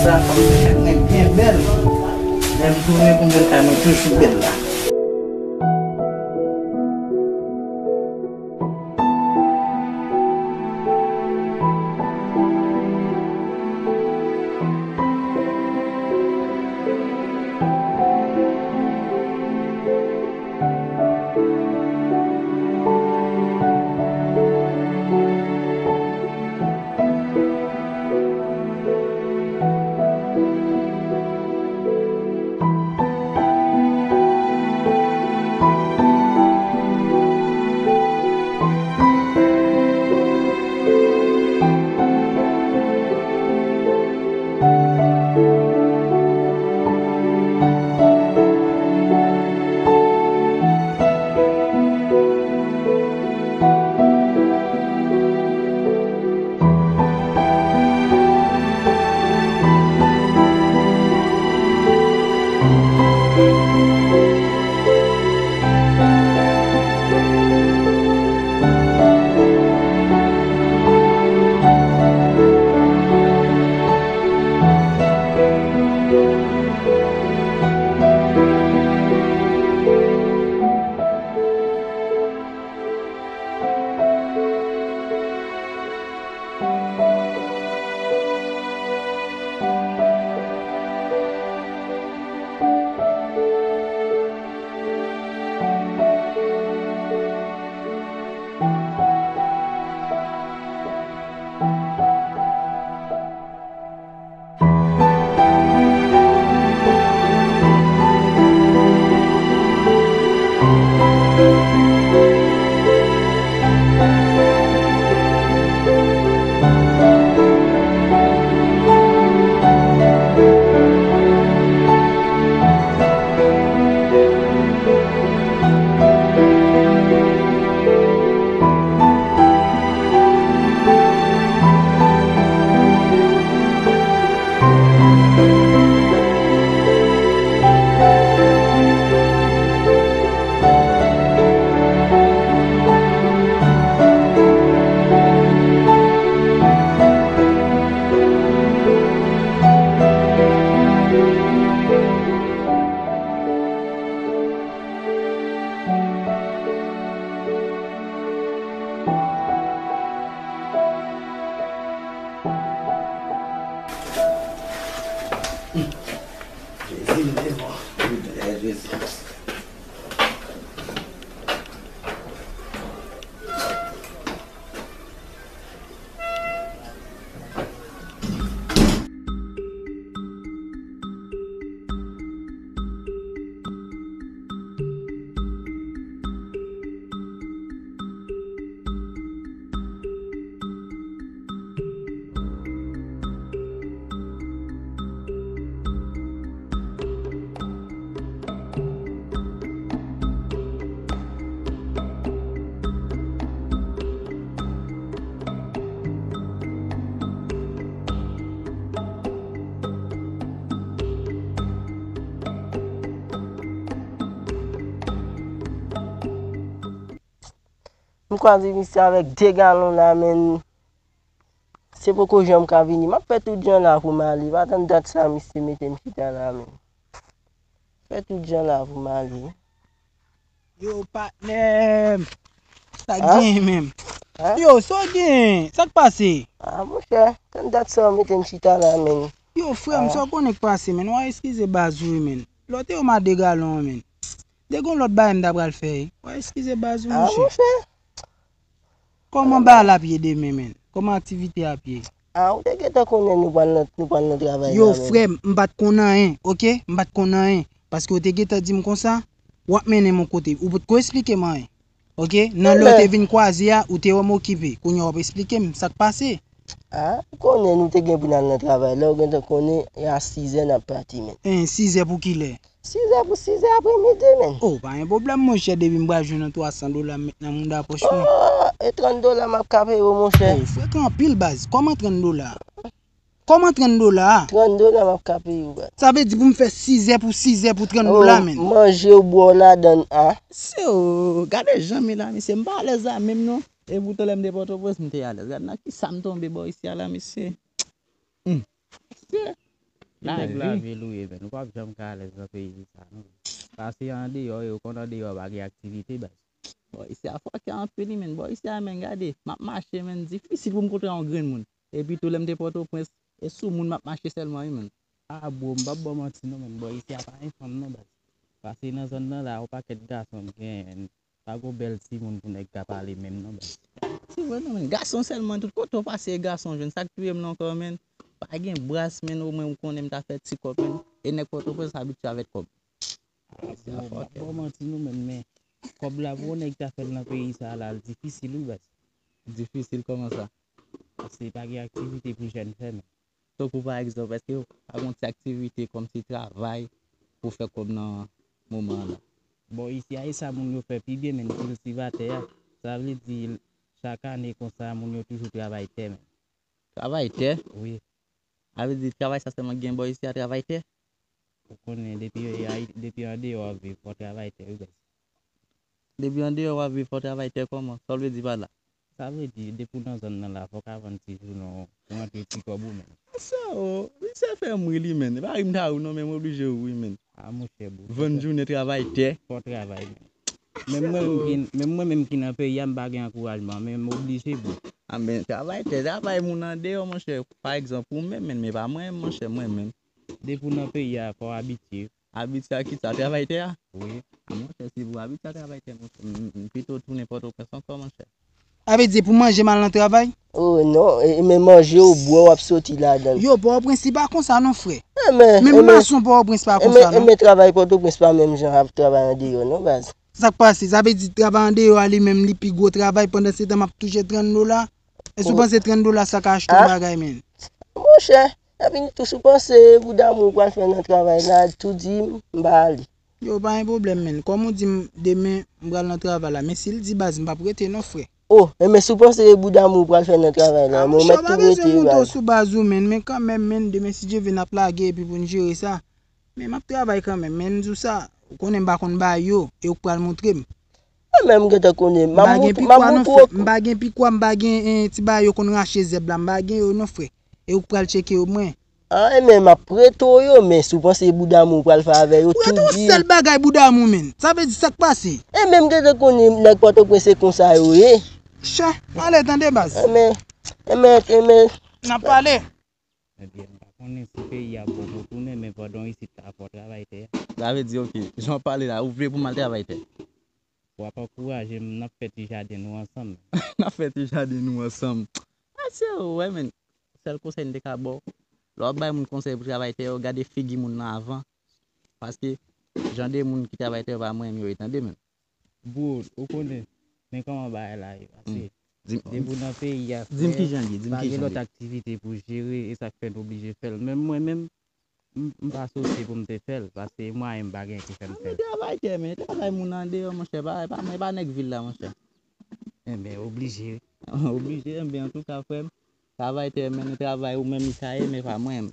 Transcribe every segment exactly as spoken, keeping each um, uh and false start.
Sa fè mwen byen bèl. Lè m tounen pou m wè kay mwen toujou bèl la. Jezi, m te bon. Jezi. M kwaze misye avèk de galon la, menn. Se poko jan m ka vini. M ap fè tout jan la pou m ale. Pa tann dat sa misye mete m chita la, menn. Fè tout jan la pou m ale. Yo, patnè m. Sa k genyen menm? Yo, sa w genyen? Sa k pase? Ah, monchè, tann dat sa w mete m chita la, menn. Yo, frè m, sa w konnen k pase, menn? W a eskize baz ou wi, menn. Lòt yo m a de galon an, menn. De gon lòt bagay m ta pral fè wi. W a eskize baz ou, monchè. Kòman bagay la ap ye demen, menn? Kòman aktivite a ap ye? Ah, ou te gentan konnen nou pral nan, nou pral nan travay la, menn. Yo, frè m, m pa t konn anyen, oke? M pa t konn anyen. Paske w te gentan di m konsa, w ap mennen m yon kote. Ou potko esplike m anyen, oke? Nan lè w te vin kwaze a, ou te wè m okipe. Kounye a w ap esplike m sa k pase. Ah, ou konnen nou te gen pou n al nan travay. Lè w gentan konnen, e a sizè n ap pati, menn. En, sizè pou kilè? Sizè pou sizè apremidi, menn. Oh, pa gen pwoblèm, monchè, depi m pral jwenn yon twa san dola m met nan mouda pòch mwen. Oh, e trant dola m ap ka peye w, monchè. Oh, frekan anpil, baz. Kòman trant dola? Kòman trant dola? Trant dola m ap ka peye w, baz. Sa vle di pou m fè sizè pou sizè pou trant dola, menn? Oh, manje w, bwè w ladann, a. Se, oh, gade jan m ye la, mesye, m pa alèz la menm, non. E poutan lè m te Pòtoprens, m te alèz. Gade nan kisa m tonbe bò isi a la, mesye. Hmm. Mesye, ti nèg lavil ou ye, men ou p ap janm ka alèz nan peyi sa, non. Pase andeyò, e ou konn andeyò pa gen aktivite, baz. Bò, isi a fòkè anpil, wi, men. Bò, isi a, men, gade, m ap mache, men, difisil pou m kontre yon grenn moun. Epi tou, lè m te Pòtoprens, e sou moun m ap mache sèlman, wi, men. A, bro, m p ap ba w manti, non, men. Bò, isi a pa gen fanm, non, baz. Pase nan zòn nan la, yon pakèt gason k genyen. Pa gen bèl timoun pou nèg ka pale menm non, baz. Se vre non, men. Gason sèlman, tout kote w pase, e gason w jwenn. Sa k touye m la ankò, men. Pa gen bras, men, omwen ou konnen m ta fè ti kòb, men. E nèg Pòtoprens abitye avèk kòb. Bro, m ap ba w manti non, men, men kòb la pou yon nèg ta fè l nan peyi sa la, l difisil, wi, baz. Difisil kòman sa? Paske pa gen aktivite pou jèn fè, men. Tankou pa egzanp, èske pa gen yon ti aktivite kòmsi travay pou fè kòb nan moman an la? Bon, isi a, e sa moun yo fè pi byen, men, kiltivatè a. Sa vle di, chak ane konsa, moun yo toujou travay tè, men. Travay tè? Wi. Sa vle di, travay sa sèlman gen bò isi a, travay tè? Ou konnen, depi, depi andeyò w ap viv, fò w travay tè, wi, baz. Depi andeyò w ap viv, fò w travay tè kòman? Sa w vle di pa la? Sa vle di, depi w nan zòn nan la, fò w ka vann ti jounen w, pou rantre ti kòb ou, men. Sa, o, misye fè m ri, li, men. E pa ri m ta ri w, non, men m oblije ri, men. A, monchè, bro. Vann jounen, travay tè. Fò w travay, men. Menm mwen menm ki, menm mwen menm ki nan peyi a, m pa gen ankourajman, men m oblije, bro. A, men, travay tè, travay moun andeyò, monchè. Pa egzanp, ou menm, men, men pa mwen, monchè, mwen menm. Depi w nan peyi a, fò w abitye. Abitye a kisa? Travay tè a? Wi. A, monchè, si pou abitye a travay tè, monchè, m, m, m pito tounen Pòtoprens ankò, monchè. Sa vle di pou manje m al nan travay? O non, e, e men manje w bwè w ap soti ladan l. Yo, Pòtoprens li pa konsa non, frè. Menm mason Pòtoprens pa konsa non. Enben travay Pòtoprens pa menm jan ak travay andeyò non, baz. Sa k pase? Sa vle di travay andeyò a li menm li pi gwo travay, pandan se tan m ap touche trant dola? Èske w panse trant dola sa ka achte yon bagay, men? Monchè, epi tou si w panse bouda mou pral fè nan travay la, tou di m, m pa ale. Yo, pa gen pwoblèm, men. Kòm ou di m, demen, m pral nan travay la. Men si l di baz, m p ap rete non, frè. O, enben si w panse bouda mou pral fè nan travay la, men ou mèt tou rete baz. Monchè, w pa bezwen monte w sou baz ou, men. Men kanmenm, men, demen, si Dye vle, n ap lage epi pou n jere sa. Men m ap travay kanmenm, men m di w sa, ou konnen m pa konn ba yo, e ou k pral montre m. Mwen menm m gentan konnen, m ap montre w. M pa gen pikwa, m pa gen, eh, ti bagay yo konn rache zèb la, m pa gen yo non, frè. E ou k pral tcheke yo, mwen. A, enben m ap prete w yo, men si w panse bouda mou pral fè avè yo, tou di m. Prete w sèl bagay bouda mou, men. Sa vle di sa k pase? Enben m gentan konnen nèg Pòtoprens se konsa yo ye. Chè, pale tande baz. Enben, enben, enben. N ap pale. Ebyen, m pa konnen si peyi a bon pou tounen, men pandan w isit la, fò w travay tè a. Sa vle di, oke, jan w pale la, ou vle pou m al travay tè? W ap ankouraje m, n ap fè ti jaden nou ansanm. N ap fè ti jaden nou ansanm. Mesye, w wè, men, sèl konsèy m te ka ba w, lè w ap bay moun konsèy pou travay tè yo, gade figi moun nan avan. Paske, jan de moun ki travay tè yo pa mwen menm yo ye, tande, men. Bro, ou konnen, men kòman bagay la ye, pase depi w nan peyi a, frè, pa gen lòt aktivite pou jere, e sa k fè n oblije fè l. Menm mwen menm, m, m pa sosye pou m te fè l, paske mwayen m pa gen ki fè m fè l. Travay tè, men, travay moun andeyò, monchè, pa, pa, men pa nèg vil la, monchè. Enben, oblije, oblije, enben, antouka, frè m, travay tè, men, travay ou menm, li sa ye, men pa mwen.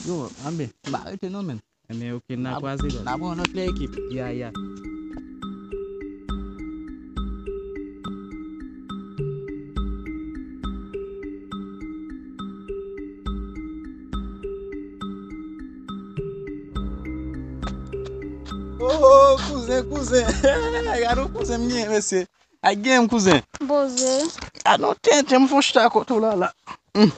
Yo, enben, m pa rete non, men. Enben, oke, n a kwaze, baz. N a pran lòt lè ekip. Ya, ya. Oh, kouzen, kouzen. Gade yon kouzen m gen, mesye. Ay, gen m, kouzen. Poze. Gade yon tenten m fon chita kote w la, la. Hmm.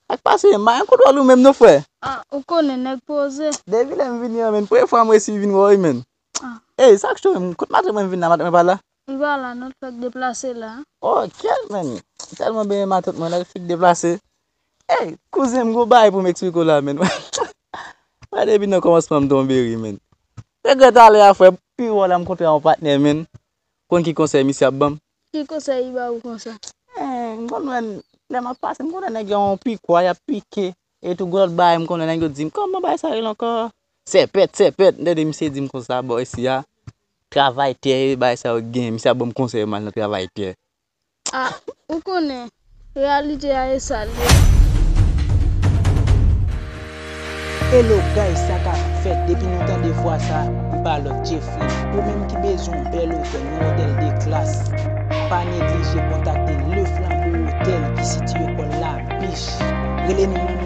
Sa k pase? M pa gen kontwòl ou menm non, frè. Ah, ou konnen nèg poze. Depi lè m vini an, men, premye fwa m resi vin wè w, men. Ah. Ey, sa k cho menm? Kot maten mwen vin la, maten mwen pa la? Li pa la non, l fèk deplase la. Ok, men. Tèlman benyen matant mwen la, l fèk deplase. Ey, kouzen m, gon bagay pou m eksplike w la, men. Mwen depi nan kòmansman m tonbe ri, men. Regrè talè a, frè, pi wò la m kontre yon patnè, men. Konn ki konsèy misye ap ban m? Ki konsèy li ba ou konsa? Eh, m konn wè, lè m ap pase, m konn wè nèg yo yon pikwa, y ap pike. E tou gon lòt bagay, m konn wè nèg yo di m, kòman bagay sa rele ankò? Sèpèt, sèpèt. M tande misye di m konsa, bò, isi a, travay tè, bagay sa yo gen. Misye ap ban m konsèy, m al nan travay tè. Ah, ou konnen, reyalite a e sa l ye. Hello guys, sa k ap fèt? Depi nou tande vwa sa, m pa lòt Jeffrey. Ou menm ki bezwen yon bèl otèl, yon otèl de klas, pa neglije kontakte Le Flambeau Hotel ki sitiye Kòl Labich. Rele nou nan